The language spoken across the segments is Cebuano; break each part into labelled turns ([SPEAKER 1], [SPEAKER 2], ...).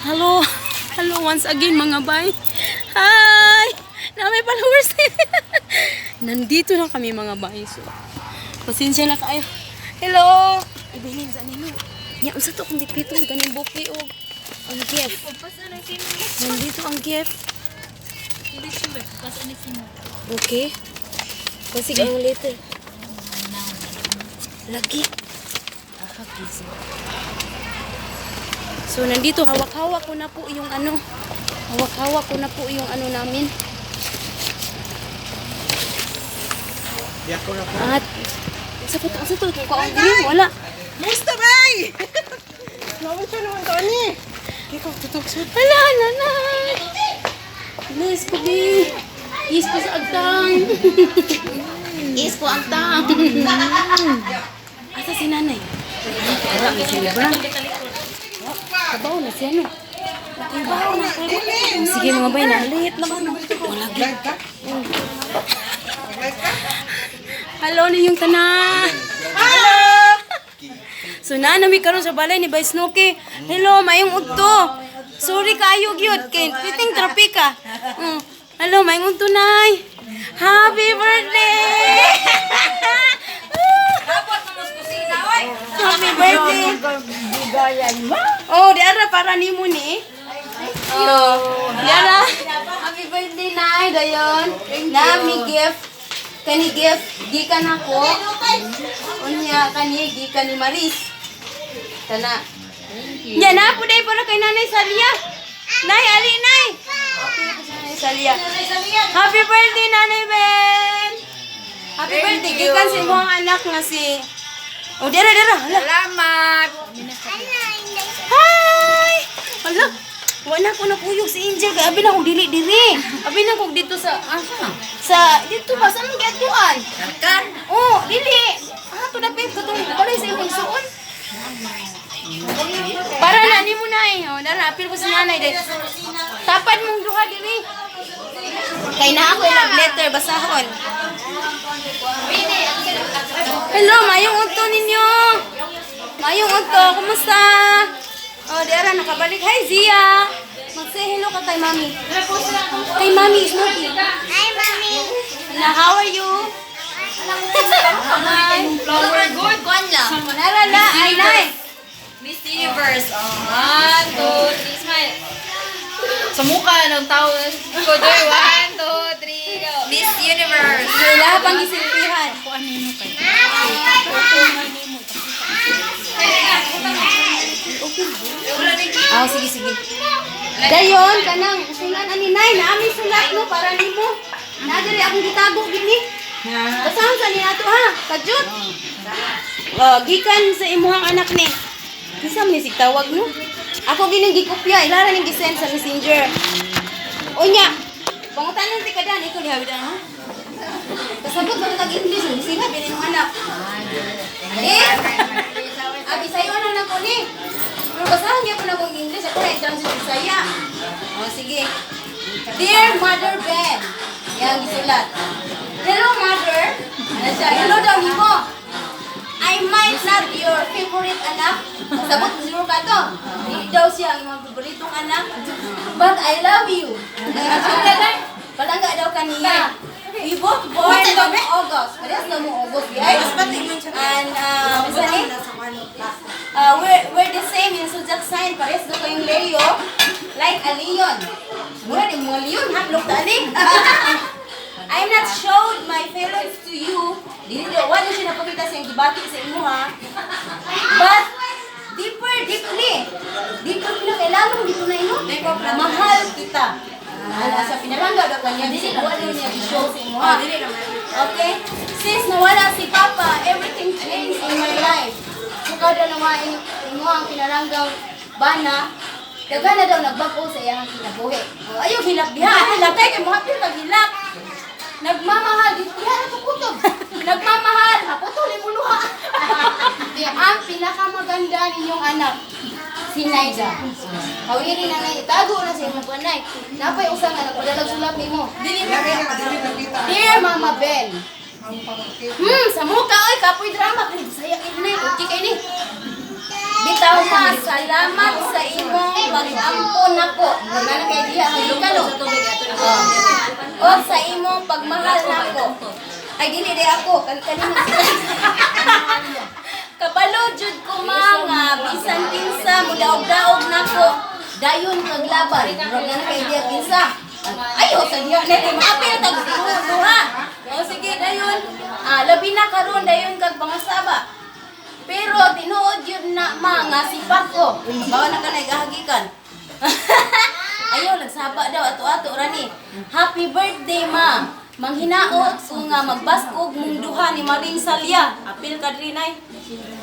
[SPEAKER 1] Hello. Hello once again, mga bay. Hi! Na may followers. Nandito na kami, mga bay. So, pasensya na kayo. Hello! Ibilin sa nino. Nya, unsa to kung dipitong ganing buki o ang gift. Nandito ang gift. Okay. Kasi ang later. Lagi. So nandito, hawak-hawak ko na po yung ano. Hawak-hawak ko na po yung ano namin. At sa to kung kaong green wala.
[SPEAKER 2] Musta, bay? Naman siya naman, Tony. Ikaw, tutok.
[SPEAKER 1] Hala, nanay. Yes ko bi. Yes ko sa agtang. Yes ko agtang. Asa si nanay? Wala may silibra. Kabaw na siya, no? Kabaw na. Sige, mga bay, nalit lang. Wala.
[SPEAKER 2] Live ka? Live ka?
[SPEAKER 1] Hello ninyong tanan.
[SPEAKER 2] Hello!
[SPEAKER 1] So naa nami karon sa balay ni Bay Snooki. Hello, mayong udto. Sorry kaayo gyud kay piting trapika. Hello, mayong udto, nay. Happy birthday! Happy birthday! Oh, di ara para nimo ni. Oh, di ara. Happy birthday, nay, dayon. Nami gift. Kani gift gikan ako. Unya kani gikan ni Maris. Tana. Nya na po day para kay Nanay Salia. Nay, ali nay. Nanay Salia. Happy birthday, Nanay Ben. Happy birthday gikan sa imong anak nga si. Oh, dira dira. Hala.
[SPEAKER 3] Salamat!
[SPEAKER 1] Hi! Hala. Wala ko nakuyog si Angel kay abi na kog dili diri. Abi na kog dito sa asa? Sa dito ba sa among giadtuan?
[SPEAKER 3] Kan?
[SPEAKER 1] Oh, dili. Ah, to dapit katong balay sa imong suon. Para na nimo nay. Oh, dara apil ko si nanay dai. Tapad mong duha diri. Kay naa ko love letter basahon. Hello, mayong udto ninyo. Mayong udto, kumusta? Oh, di ara nakabalik. Hi, Zia. Mag-say hello ka kay Mami. Kay Mami Smokey.
[SPEAKER 4] Hi, Mommy.
[SPEAKER 1] Na, how are you? Hi.
[SPEAKER 3] We're good. Kuan lang.
[SPEAKER 1] Nara la, ay nay.
[SPEAKER 3] Miss Universe. Oh, one, two, three, smile. Sa mukha ng tao. Kodoy, one, two, three, go. Miss Universe.
[SPEAKER 1] Wala pang isilpihan. Ah, sige, sige. Dayon, kanang sulat ani nay, naami sulat no para nimo. Na diri akong gitago gid ni. Basahan sa ni ato ha, kajut. Oh, gikan sa imuhang anak ni. Kinsa man ni sig tawag no? Ako gining gikopya, ilara ning gisend sa Messenger. Unya, pangutanan ti kadan ikaw diha bidan ha. Kasabot ba kag English ni sila binin ng anak. Eh? Abi sayo na lang ko ni. Pero basahan niya ko na kong English, ako na i-translate sa Bisaya. Oh, sige. Dear Mother Ben, yang gisulat. Hello, Mother. Ano siya? Hello daw nimo. I might not be your favorite anak. Sabot siguro ka to. Hindi daw siya ang imong paboritong anak. But I love you. Palangga daw kaniya. We both born on August. Parehas na mo August, guys. And, unsa ni? We're the same in zodiac sign. Parehas daw kayong Leo. Like a leon. Mura di mga leon, hatlok ta ani. I'm not showed my feelings to you. Dili daw, wala siya napakita sa iyong gibati sa imo ha. But deeper, deeply. Deeper pinakailangan dito na ino. Mahal kita. Ala sa pinalangga daw kanya. Dili wala niya i-show sa imo ha. Okay? Since nawala si Papa, everything changed in my life. Mukaw daw nawa imo ang pinalanggang bana, daghan na daw nagbag-o sa iyang kinabuhi. Oh, ayaw hilak diha, hilak kay kay mohapil kag hilak. Nagmamahal di diha na to kutob. Nagmamahal, haputol imo luha. Ang pinakamaganda ninyong anak, si Naida. Hawiri na nay, itago na sa imong panay. Napay usa nga nagpadalag sulat nimo. Dear Mama Ben, sa muka oy, kapoy drama kay Bisaya kay ni, okay kay ni. Bitaw ma, salamat sa imong pag-ampo nako. Wala na kay diha ka no. Oh. O sa imong pagmahal nako. Ay, dili di ako kan kanina. Kabalo jud ko ma nga bisan kinsa mudaog-daog nako. Dayon kag laban. Murag na kay diha kinsa. Ayo sa diha na kay maapil tag duha. O sige dayon. Ah, labi na karon dayon kag pangasaba. Pero tinuod yun na ma nga sipat ko. Bawa na ka nagahagikan. Ayaw, nagsaba daw ato-ato rani. Happy birthday, ma. Manghinaot ko nga magbaskog mong duha ni Maring Salya. Apil ka diri, nay.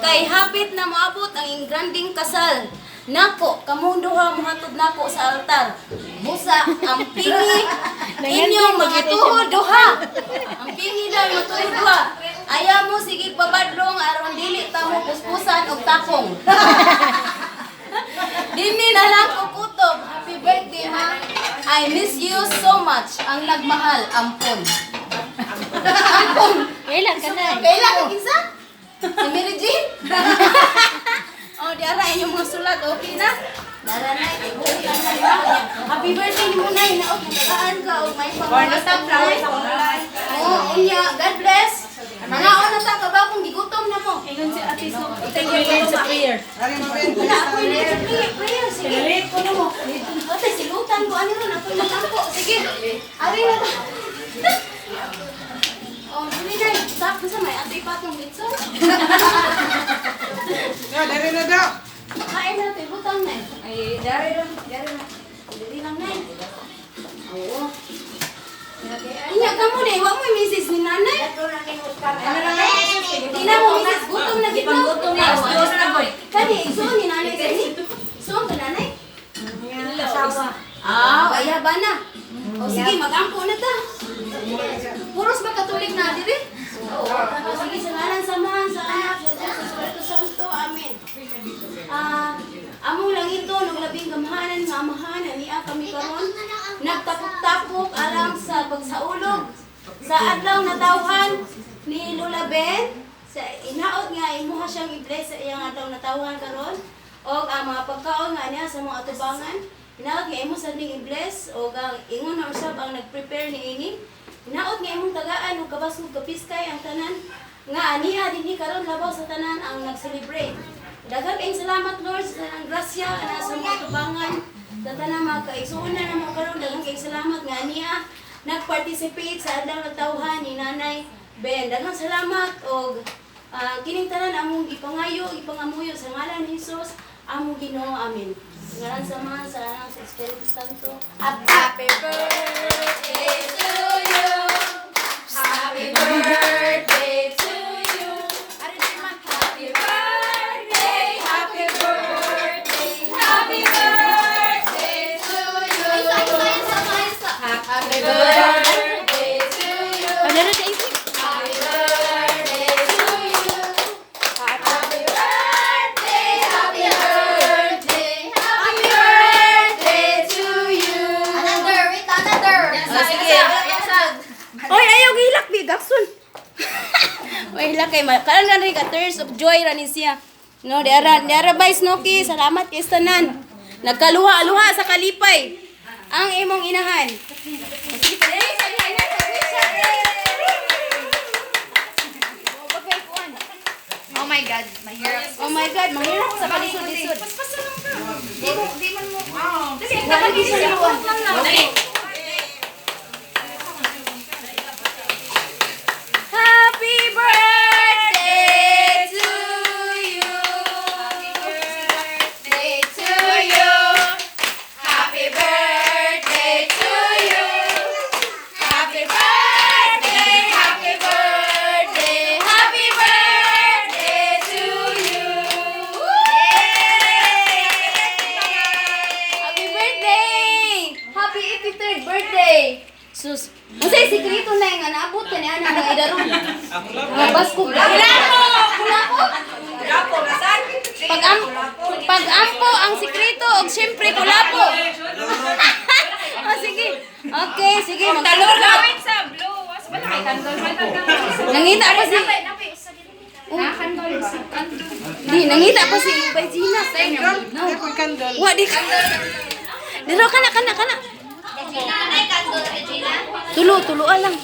[SPEAKER 1] Kay hapit na moabot ang ingranding kasal. Nako, kamong duha mohatod nako sa altar. Busa ang pingi inyong mga tuhod duha. Ang pingi daw mga tuhod duha. Ayaw mo sige pabadlong aron dili ta mo puspusan og takong. Dini na lang ko kutob. Happy birthday, ma. I miss you so much. Ang nagmahal, ampon. Ampon.
[SPEAKER 3] Kailan ka na?
[SPEAKER 1] Kailan ka kinsa? Si Mary Jane? Oh, di ara inyong mga sulat. Okay na? Dara na, ibutan na na. Happy birthday ni mo na. Hinaot, nagkaan ka. O may pangalas na Oh, unya. God bless. Mga na ta ka ba kung gigutom na mo?
[SPEAKER 3] Ingon si Ate Su. Ingon sa prayer.
[SPEAKER 2] Ari mo, Ben.
[SPEAKER 1] Wala, ako yung lead prayer, prayer. Sige. Ko na mo. Ate, silutan ko. Ano ron? Ako yung natampo. Sige. Ari na ba? Oh, dili na. Sakto sa may ate patong litso.
[SPEAKER 2] Ya, dari na daw.
[SPEAKER 1] Kain na, ate. Butang na.
[SPEAKER 3] Ay, dari lang. Dari lang.
[SPEAKER 1] Dili lang na. Oo. Inya ka mo na. Iwa mo yung misis ni nanay. Di na mo misis. Gutom na gito.
[SPEAKER 3] Gutom na. Diyos na boy.
[SPEAKER 1] Kani, isuon ni nanay sa ni. Isuon ka nanay?
[SPEAKER 3] Asawa.
[SPEAKER 1] Ah, ay ba na. O sige, mag-ampo na ta. Puros ba Katolik na diri? Oo. O sige, sa ngalan sa Amahan, sa Anak, sa Diyos, sa Espiritu Santo. Amen. Ah, among lang ito nung labing gamahanan nga amahan ania kami karon nagtapok-tapok alang sa pagsaulog sa adlaw na tawhan ni Lola Ben sa inaot nga imuha siyang i-bless sa iyang adlaw na tawhan karon og ang mga pagkaon nga niya sa mga atubangan inaot nga imo sa ning i-bless og ang ingon na usab ang nag-prepare niini. Hinaot nga imong tagaan ug kabasog kapiskay ang tanan nga aniya dinhi karon labaw sa tanan ang nag-celebrate. Daghang kayong salamat, Lord, sa tanang grasya na sa mga tubangan sa tanang mga kaigsuonan na mga karon. Daghang kayong salamat nga aniya nag-participate sa adlaw na tawhan ni Nanay Ben. Daghang salamat og kining tanan among gipangayo, ipangamuyo sa ngalan ni Hesus, among Ginoo. Amen. Sa ngalan sa Ama, sa Anak, sa Espiritu Santo.
[SPEAKER 3] Happy birthday to you. Happy birthday to you. Happy birthday, happy birthday, happy birthday to you.
[SPEAKER 1] Ay, sa, ay, sa, ay, sa.
[SPEAKER 3] Happy birthday to you. Happy birthday to you. Happy birthday, happy birthday, happy birthday to you.
[SPEAKER 1] Another, wait, another.
[SPEAKER 3] Oh, sige.
[SPEAKER 1] Oy, ayaw gihilak bi gaksun. Oy, hilak kay ma. Karon na rin ka tears of joy ra ni siya. No, di ara bay Snooki, salamat kay tanan. Nagkaluha-luha sa kalipay ang imong inahan.
[SPEAKER 3] Oh my God, mahirap.
[SPEAKER 1] Oh my God, mahirap sa kalisod-lisod.
[SPEAKER 3] Di mo, di man mo. Dali,
[SPEAKER 1] Dali. Happy birthday to you.
[SPEAKER 3] Happy birthday to you. Happy birthday to you. Happy birthday, happy birthday, happy birthday to you.
[SPEAKER 1] Happy birthday! Happy 83rd birthday! Sus, unsay sikreto na nga naabot ka ni ana nga idaron? Nga basko. Kulapo! Kulapo? Pag pag-ampo ang sikreto og syempre kulapo. Oh, sige. Okay, sige. Magtalo
[SPEAKER 3] Gawin sa blue. Asa ba na kay candle?
[SPEAKER 1] Nangita pa si
[SPEAKER 3] Napay, napay, usa dili.
[SPEAKER 1] Oh. Di, nangita pa si Bay Gina.
[SPEAKER 2] Ay, kung candle.
[SPEAKER 1] Wa di ka. Diro kana kana kana. Tulo, tulo lang.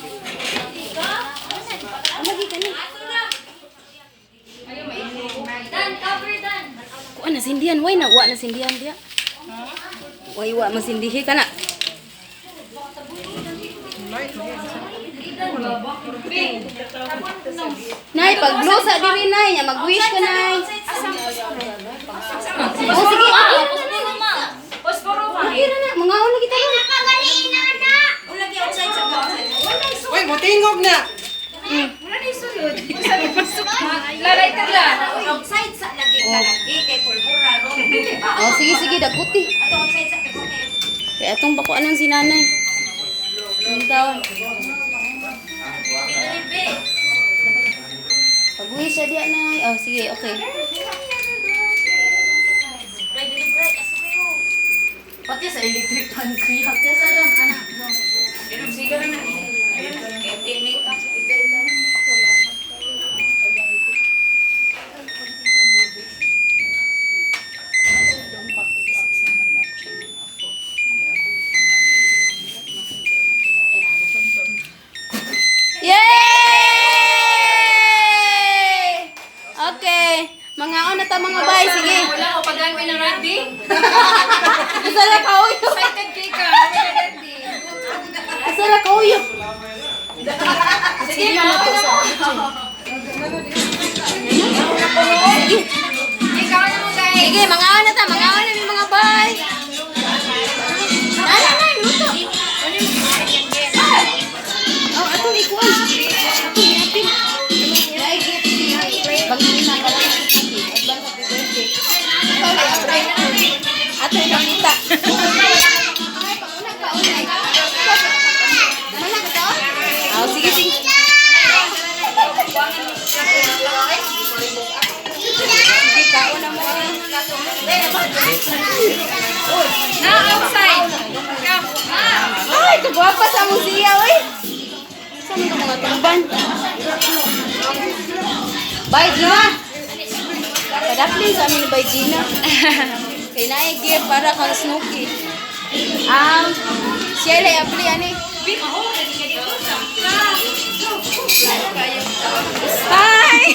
[SPEAKER 1] Lagi kani.
[SPEAKER 3] Dan, cover dan.
[SPEAKER 1] Kuan na sindihan, way na wa na sindihan diya. Way wa masindihi kana. Nay, pag-blow sa diri nay, nya mag-wish ka nay. Oh, sige, okay na. Okay na na, mga una kita ron.
[SPEAKER 2] Uy, mutingog na!
[SPEAKER 3] Lalay ka lang.
[SPEAKER 1] Oh, sige sige, daguti. Kaya atong bakuanan si nanay. Ang taon. Pag-wish siya diya nay. Oh, sige, okay.
[SPEAKER 3] Pati sa electric fan kuya.
[SPEAKER 1] Yay! Okay. Mga na ta mga bay, sige.
[SPEAKER 3] Wala ko pag ng rugby.
[SPEAKER 1] Isa ra ka uyo.
[SPEAKER 3] Excited kay ka. Rugby.
[SPEAKER 1] Isa ra ka uyo.
[SPEAKER 3] Sige, na to sa.
[SPEAKER 1] Sige.
[SPEAKER 3] Ikaw na mo guys.
[SPEAKER 1] Sige, mga na ta, mga na mi mga bay. Nana, nay, luto. Oh, atong ikuan. Atong iapin. Ay, gift si Pag-ina ka lang. Advance happy birthday. Ato ipakita. Ay, panguna ka, unay. Mana ka to? Oh, sige, sige. Sige, kaon na mo.
[SPEAKER 3] Na outside. Come.
[SPEAKER 1] Ay, kagwapa sa among siya, oy. Sa mga mga tumban. Bye, Gina. Padakli sa amin ni Bye, Gina. Kay naay gift para kang Snooki. Siya lay apply ani. Hi!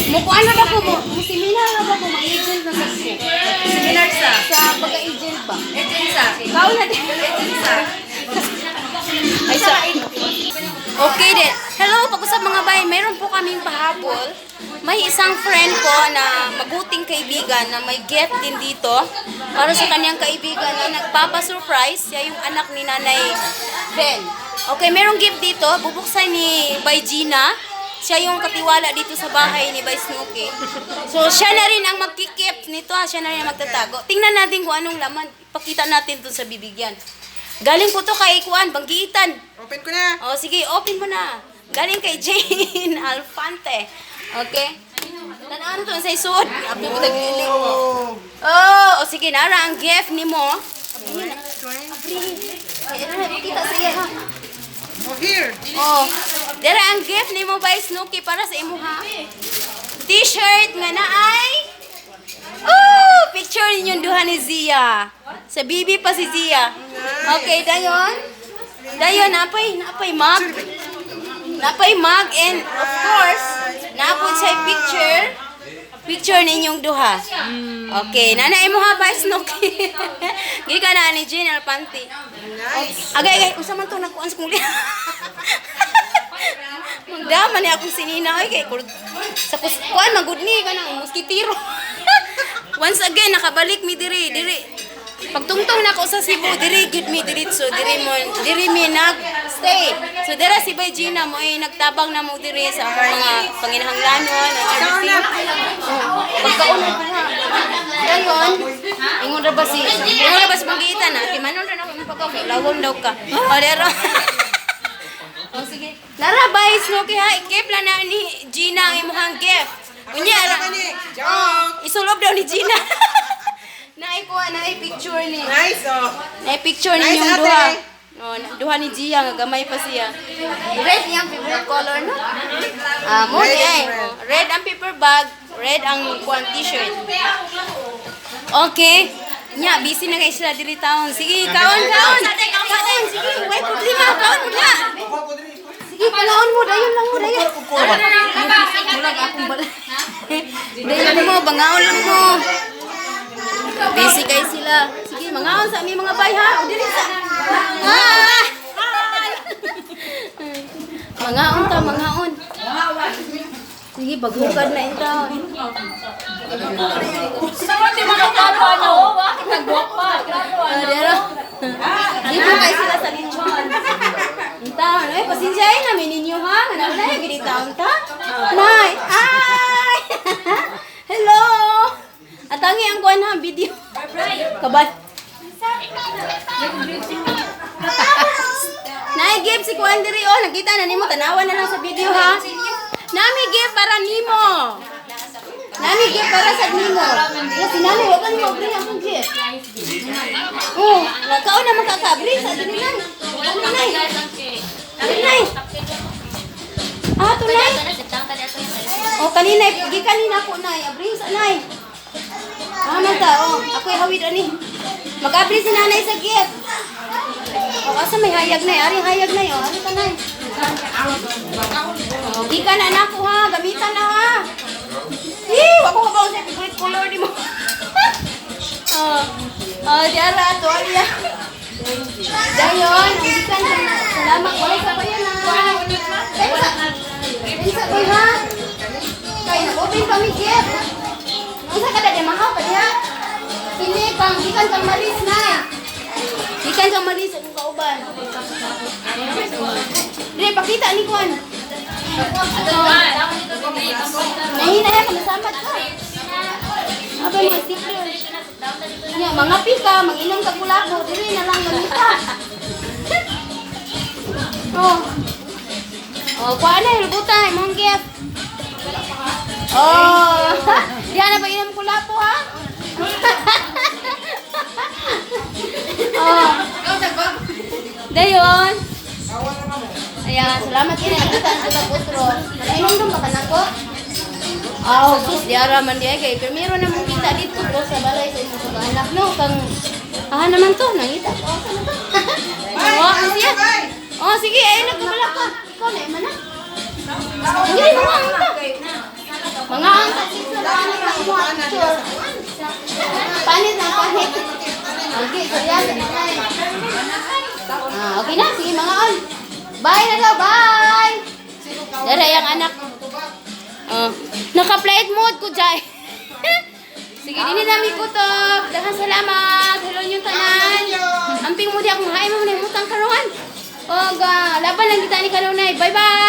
[SPEAKER 1] Mukuan na ba ko mo? Mo seminar na ba ko? Mag-agent na sa
[SPEAKER 3] Seminar sa.
[SPEAKER 1] Sa pagka-agent ba?
[SPEAKER 3] Agent sa.
[SPEAKER 1] Kau na din.
[SPEAKER 3] Agent sa.
[SPEAKER 1] Ay, sa... Okay din. Hello, pag-usap mga bay, meron po kaming pahabol. May isang friend po na mabuting kaibigan na may gift din dito para sa kanyang kaibigan na nagpapa-surprise. Siya yung anak ni Nanay Ben. Okay, merong gift dito. Bubuksan ni Bay Gina. Siya yung katiwala dito sa bahay ni Bay Snooki. So, siya na rin ang magkikip nito. Ha? Siya na rin ang magtatago. Tingnan natin kung anong laman. Ipakita natin dun sa bibigyan. Galing po to kay Kuan, Banggiitan.
[SPEAKER 2] Open ko na!
[SPEAKER 1] Oh, sige, open mo na. Galing kay Jane Alfante. Okay? Tanaw na to sa isuod. Apo ko tagili.
[SPEAKER 2] Oh!
[SPEAKER 1] Oh, oh, sige, nara ang gift ni mo. Abrihin. Abrihin. Ay, ano, kita sa iya ha.
[SPEAKER 2] Oh, here!
[SPEAKER 1] Oh, dara ang gift ni mo by Snooki para sa imo ha. T-shirt nga na ay. Oh, picture ninyong duha ni Zia. Sa bibi pa si Zia. Okay, dayon. Dayon, napay, napay mug. Napay mug and of course, napod siya picture. Picture ninyong duha. Okay, nana imo ha by Snooki. Gikan na ni Jean Alpanti.
[SPEAKER 2] Nice!
[SPEAKER 1] Agay, agay, unsa man to nagkuan sa kong Magdama ni akong sinina oy kay sa kus kuan magud ni kanang moskitiro. Once again nakabalik mi diri diri. Pagtungtong nako sa Cebu diri gid mi diretso diri mo diri mi nag stay. So dira si Bay Gina mo ay nagtabang na mo diri sa among mga panginahanglanon and everything. Oh, pagkaon na pa. Dayon, ingon ra ba si Banggitan na, timanon ra na ako imong pagkaon, kay lawom daw ka. O dero. Oh, sige. Lara, bye, Snooki, ha? I-keep lang na ni Gina ang imuhang gift. Unya, ra,
[SPEAKER 2] Kani! Joke!
[SPEAKER 1] isulob daw ni Gina. Naikuha, na picture ni.
[SPEAKER 2] Nice, oh!
[SPEAKER 1] Na picture
[SPEAKER 2] Nice,
[SPEAKER 1] ninyong
[SPEAKER 2] ate.
[SPEAKER 1] duha. Oh, Duha ni Gia nga gamay pa siya. Red iyang favorite color, no? Ah, mo di ay. Red ang paper bag, red ang kuan t-shirt. Okay. Nya, busy na kay sila diri taon. Sige, kaon, kaon. Kaon, sige, way problema, kaon mo na. Sige, palaon mo, dayon lang mo, dayon. Murag akong bala. Dayon mo, bangaon lang mo. Busy kay sila. Sige, mangaon sa aming mga bay ha. O diri sa. Ah! Mangaon ta, mangaon. Sige, baghukad na ito. Ah, dero. Dito kay sila sa lechon. Ang taon, ay, pasensyahin namin ninyo ha. Ano na yung ginitaon ta? Nay, ay! Hello! Atangi ang kuan ha, video. Kabal. Nay, give si kuan diri oh, nakita na nimo tanawan na lang sa video ha. Nami give para nimo. Nami give para sa nimo. Ya si nanay, wa ka nimo abri ang gift. Oh, nagkaon na makakabri sa dili nan. Nay. Nay. Ah, tunay. Oh, kanina, gi kanina ko nay, abri sa nay. Ah, man ta, oh, ako'y hawid ani. Mag-abri si nanay sa gift. Oh, asa may hayag nay? Ari hayag nay, oh, ari ka nay. Oh, gikan na nako ha, gamitan na ha. Eh, wa ko kabaw sa favorite color ni mo. Oh, oh, diara to ariya. Dayon, gikan na. Salamat ko sa bayan ha. Pensa. Pensa ko ha. Kay nag-open pa mi gift. Unsa ka dali mahaw pa diha? Kini pang gikan kang Maris na. Gikan kang Maris akong kauban. Dire pakita ni kuan. Nahina ya kamasamad ka. Aba mga sticker. Nya mga pika, manginom ka kulabo, diri na lang gamita. Oh. Oh, kuha na hilbutan imong gift. Oh, diha na ba inom kulapo ha? Oh. Dayon. Ayan, salamat kini nakita ang sa otro. Nainom dong ba kanako? Aw, sus diara man diay kay primero na mong kita dito ko sa balay sa imong mga anak no kang ah naman to nangita ko asa na to. Oh, ano siya? Oh, sige, ay nagkabala ka. Ikaw na man na. Sige, mga angka. Mga angka picture panit na imo picture. Panit na panit. Okay, seryoso na nay. Ah, okay na, sige mga on. Bye na daw, bye. Dara yung anak. Oh, naka-flight mode ko jay. Sige, dinhi nami kutob. Daghang salamat. Hello niyo tanan. Amping mo di akong haay mo na imutang karon. Og laban lang kita ni kanunay. Bye bye.